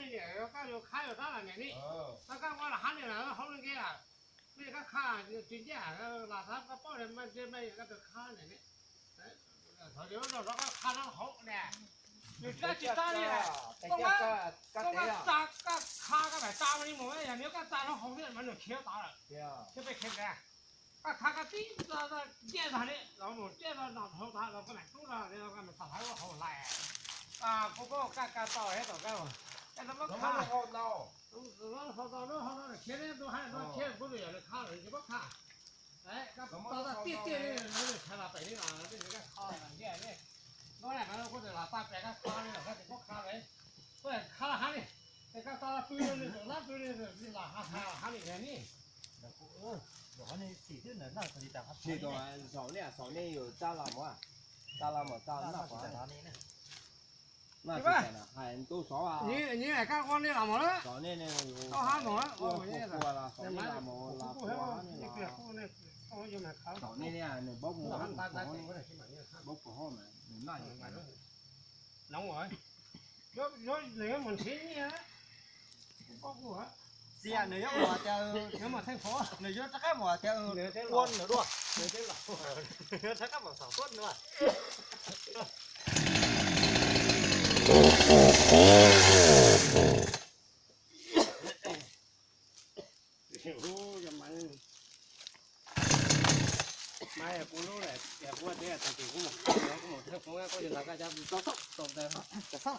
Koj yuav khab yuav tab las niam ni, koj koj ua las hab ni las hauv li nkev, koj khab tsis ncej las hab koj paub mas ntsej mas koj tus khab niam ni. Thaum yuav zog koj khab rau hauv ne, nws tsis tsis tau li, koj tsa koj khab koj mam tsa li mus, yog nws koj tsa rau hauv thiab mas nws khiav tod lawm, thiab peb khiav ntev. Koj khab koj tib ncej tag li los mus tib no dhau tod los koj mam rub rau koj mam tsa hauv hauv hlais. Kuv paub koj koj tau thiab tom koj, koj tau muab khab hau tau, hau tau lub hau no khiav neb ntu hab no khiav kuv yog nws khab lawm tsis muab khab. Koj tau tiaj tiaj li, tshav los pem li los koj kho los ntiaj li, no kuv tes los tau pem koj kho li los koj tsis muab khab li, koj khab hab li, es koj tau pw li, lab pw li los hab li ni. Xaus nej, xaus nej yuav tsa los mus, tsa los mus tsa noj pov. Xaus nej, nej los mus, xaus nej los mus, xaus nej, nws paub mus, paub mus hauv mas nws noj. Txias nws yuav mus tias, nws yuav rov qab mus tias ua nws dua, nws yuav rov qab mus xaus tuab nws. Mas kuv lub, kuv tias tag kis kuv mus, kuv mus thawj foob, kuv tsis nrog koj cov tau tau,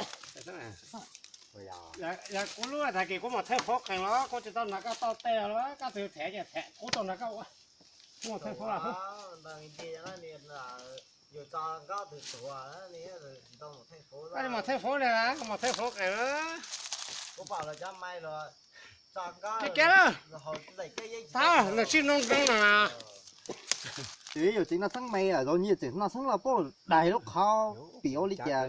yog kuv lub tag kis kuv mus thawj foob qees los kuv tsis tau nrog koj tau tej los koj twb them ces them, kuv tau nrog koj ua. Kuv mus thawj foob los, koj mus thawj foob li, mus thawj foob qees. Tsis kev lawm, tag nws sib noo nkeeg no. Yuav txiv Noj Xeeb me zov nyiaj txiv Noj Xeeb los puab dais lub qhov pim ua li cas.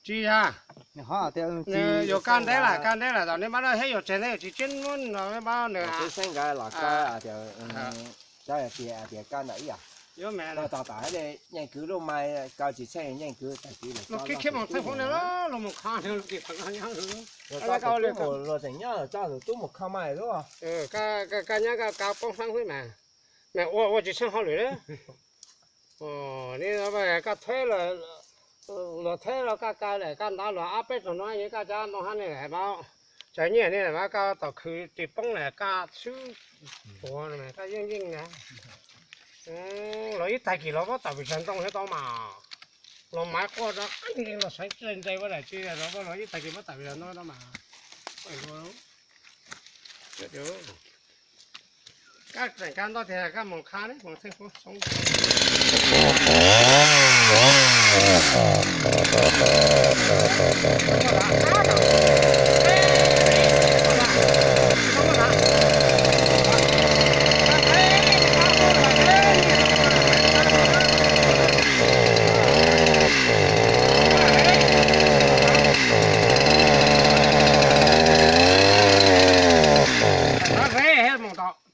Tsis yog, yuav kaj ntev lawm, kaj ntev lawm, tom nej mab dab thiab yuav tseg ntev yuav tsis tseeb muab no mab nws. Tias kaj ntawd ib yam, tog tas hab yeej kwv lub mai, kaw tsis tsheej yeej kwv tag kis los khiav khiav mus thawj foob li, los mus kho luag tseem nyob tso tub mus kho mai lub. Kaj nyob kaj kaw poob xeeb xwb mas, mas ua ua tsis tsheej hauj lwm li. Ni koj theb, luag theb los kaj kaw lawm, kaj ntav luag ob peb tug no yeej kaj cab ntoo hab ni lawm, tsawv nyiaj ni lawm, koj tom khwv tsis poob lawm kaj xwb, puav koj yeej yeej na. Los ib tag kis los muab tawm pes tsawg ntoo thiab tau mas, los mas quaj rau qeej los saib ntse ntse ua dab tsi, los ib tag kis muab tawm pes tsawg ntoo tau mas. Koj tseem kab ntau tiag, koj mus kha ne, mus thawj foob xoob.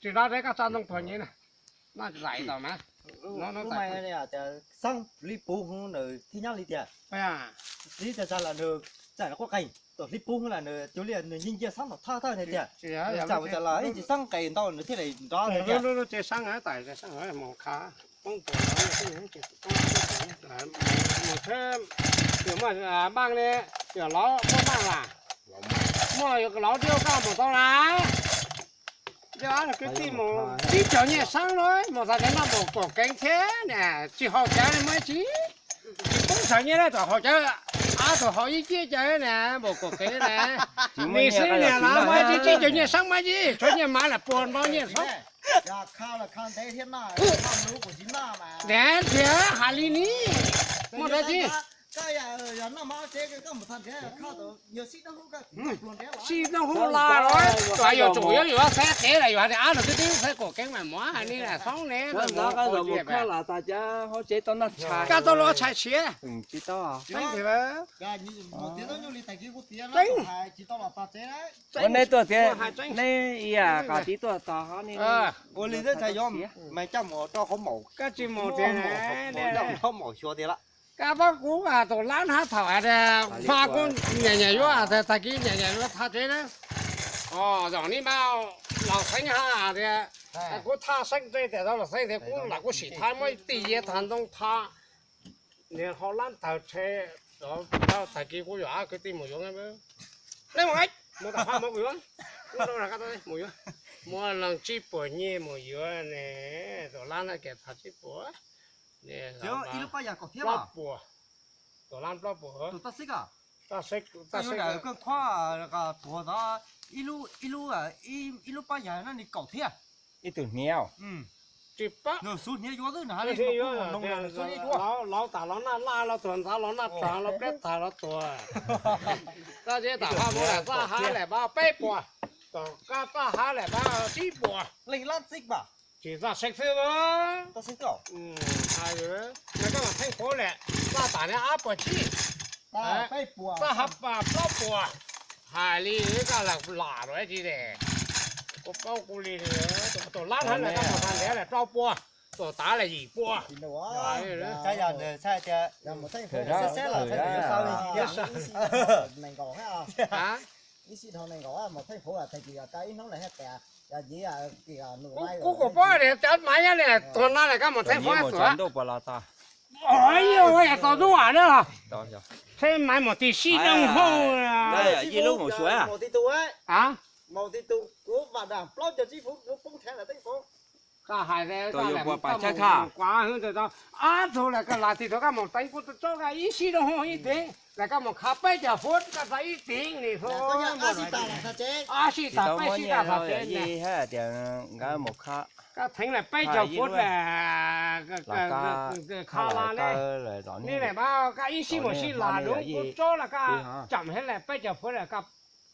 Tsis nov deb koj tso ntoo tuag nyiv na. Noj tsis lais tau mas. Lub mai tias xeeb li puv hwv nws thiaj nyob li tias, li tias txag lam nws txawm quaj qees, tus li puv hwv lam nws cuag li nws nyiag nyiag xeeb tom thawj thawj tiag. Txawm ua cas los ib tsis xeeb qes ntau nws thiaj li nrov tiag. Lub tsev xeeb tas mus kha poob puas, mus theb, yog muaj npaaj ne, yog lov muaj npaaj las, muaj lov diab kaj mus tau las. Yog kwv tij mus tib caug nyiaj xeeb no mus txog cov noj npaum kaum kev thiab na, tsis haus cawv li muaj ib tsi. Tsis poob txhawv nyiaj na, tom haus cawv, ab tus haus ib ciab cawv na, npaum kaum kev na. Nws xwb niag los muaj ib tsi tib caug nyiaj xeeb muaj ib tsi, tshuav nyiaj mas lam puag nrov nyiaj xeeb. Ntiav thiab hais li ni, muaj dab tsi. Sib noj hub la los, yuav tsum yuav yuav saib qev las, yuav hais tias ab no twb twb saib kaum kev mas muab hais li las xoob ne. Koj tau los tshais tshiav. Ua nej tuaj tias nej ib yam qas tib tuaj tog hov ni. Ua li twb txhais yuav mas coj mus rau qhov maum, koj tsis mus tias coj mus rau maum xyuas tias lawm. Kab pab kuv tus lab hab thaum hma kuv nyam nyam yuav, tag kis nyam nyam yuav tha tsev na. Zaum ni mas laus xeeb hab tias kuv tha xeeb tseeb tias tau laus xeeb tias kuv lam kuv sim tha muaj ib tij yav thav ntoo tha. Niag hau lab tawg rhe, tag kis kuv yuav kwv tij mus yuav. Nej mus, mus tom hab mus kuv yuav, mus yuav, muab leej tsib puas nyiaj mus yuav ne, tus lab na ces tha tsib puas, plaub puas, tus lab plaub puas. Ib lub pab yag no nws kaum thiab. Ib tug hniav. Nws xub hniav yuav xwb, nws hab li no, laus tas los naj laj, los tuag ntxav los naj tag, los pliab tag los tuag. Kab zeb tas hab muab lam txaj hab lam pab peb puas, tom kab txaj hab lam pab tsib puas. Leej lab txib mas tsis txaj xeeb xwb. Kab mus theej phuv lam txaj tas ne ob puas tsib, txaj hab plaub puas. Hais li koj lam lam lawm tsis es, kuv paub kuv li, tus lab hab lam kab mus tha ntiav lam rau puas, tus tav lam yim puas. Kuv kuj paub tias cov maiv nyob li tuag no lam kab mus theej phuv tuag. Yog tau ntuj am na, seb maiv mus ti sib doog hauj. Koj hais, koj lam mus koj mus kuav hwv ntawm tau ob tug lam koj lam tig tau koj mus teev kuv tau tsob koj ib sib doog hauj ib teev lam koj mus khav peb caug fuv koj tau ib teev ni. Ob sib tag peb sib tag txog tsev ne. Koj theev lam peb caug fuv lam khav la ne. Nej lam pab koj ib sib mus sib lam lub kuv tsob los koj tsom hab lam peb caug fuv lam koj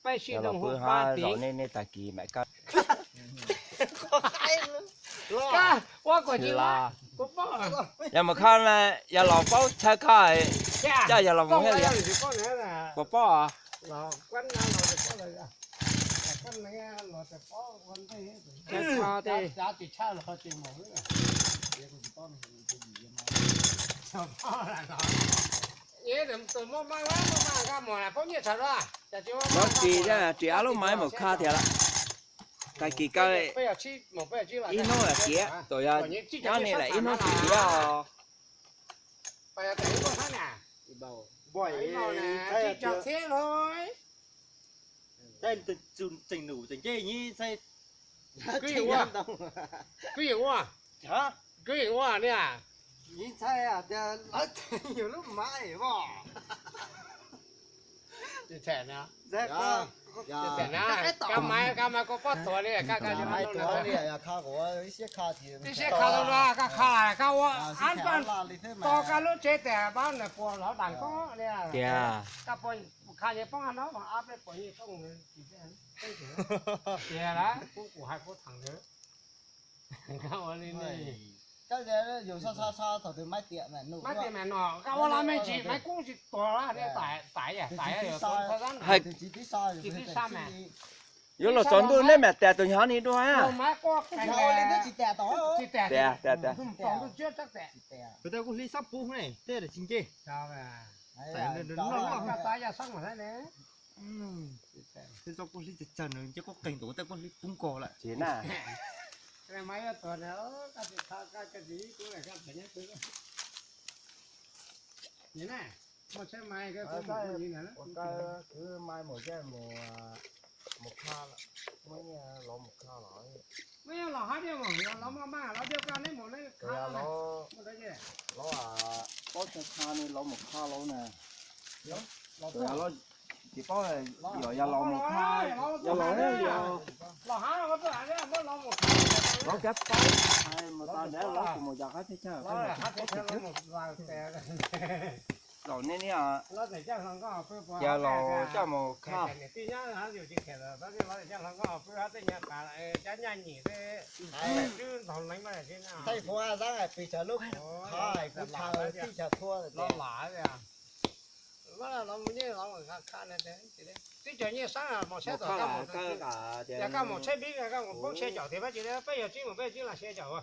peb sib doog hauj pab teev. Koj ua kuv tsis la, kuv paub. Yog mus khav na, yog los paub chaw khav, coj yog los mus thiaj li. Kuv paub. Tus muaj maj muaj maj koj mus paub nyiaj tshaj dua. Lov ris, ris ob lub maiv mus khav thiab lawm. Tag kis koj ib hnub tiav, tus yog nyob ni lam ib hnub tiav os. Tseem num tseem nce, kwv yees ua, kwv yees ua ni. Lub maiv, kab maiv koj pob tuav li, ib siab khav tau no koj khav koj ua ab to koj lub tsev tes pab nws puas lov dam koj li. Tias koj puas khav yeej poob no mas ab peb puas nyiaj tooj. Tias lawm kuv kuv hais kuv thaam ntawd. Koj ua li ne. Maiv tias mas no koj ua los me ntsis maiv kub tsis tuag, txais txais txais. Tsis tib sab mas. Yuav luag tsaus ntuj neb mam tas tus nyuag ni dua. Tsis tas, tsis tas. Kuv kuj hlib xab pub ne, tej tsis nce. Tej kuj hlib tsawg tsawg nws nce kuj qeeg nkaus, tej kuj hlib pub nkaus lawm. Tsis na. Kwv Maiv mus zej mus, mus kha, muaj nyiaj los mus kha los. Los paub chaw kha ne los mus kha los na. Tsis paub, yog los mus kha, yog los, los kab paub, mus tas ntev los kuv mus yos qab teb chaws. Zaum nej ne, yog los coj mus kha. Twb cov nyiaj sab mus tsheb tom, yog koj mus tsheb npib koj mus poob tsheb caum tiag, peb yog tsib mus peb tsib los tsheb caum.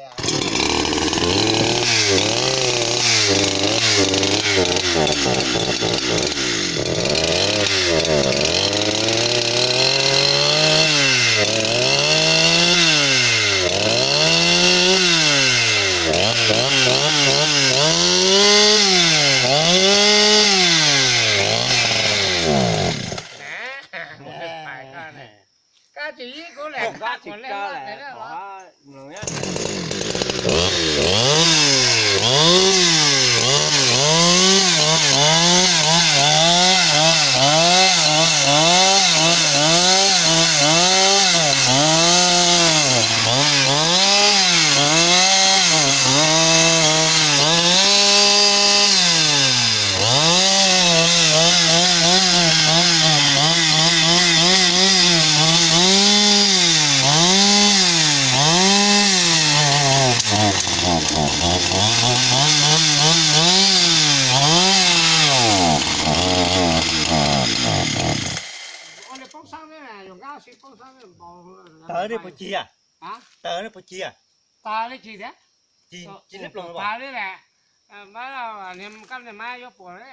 tes. Koj tsis yib kuv lem, koj tsis koj lem. Tawv nej puas ci a? Tawv nej puas ci a? Ci lib ploog. Tawv li lawm, koj niag mab yuav puas li.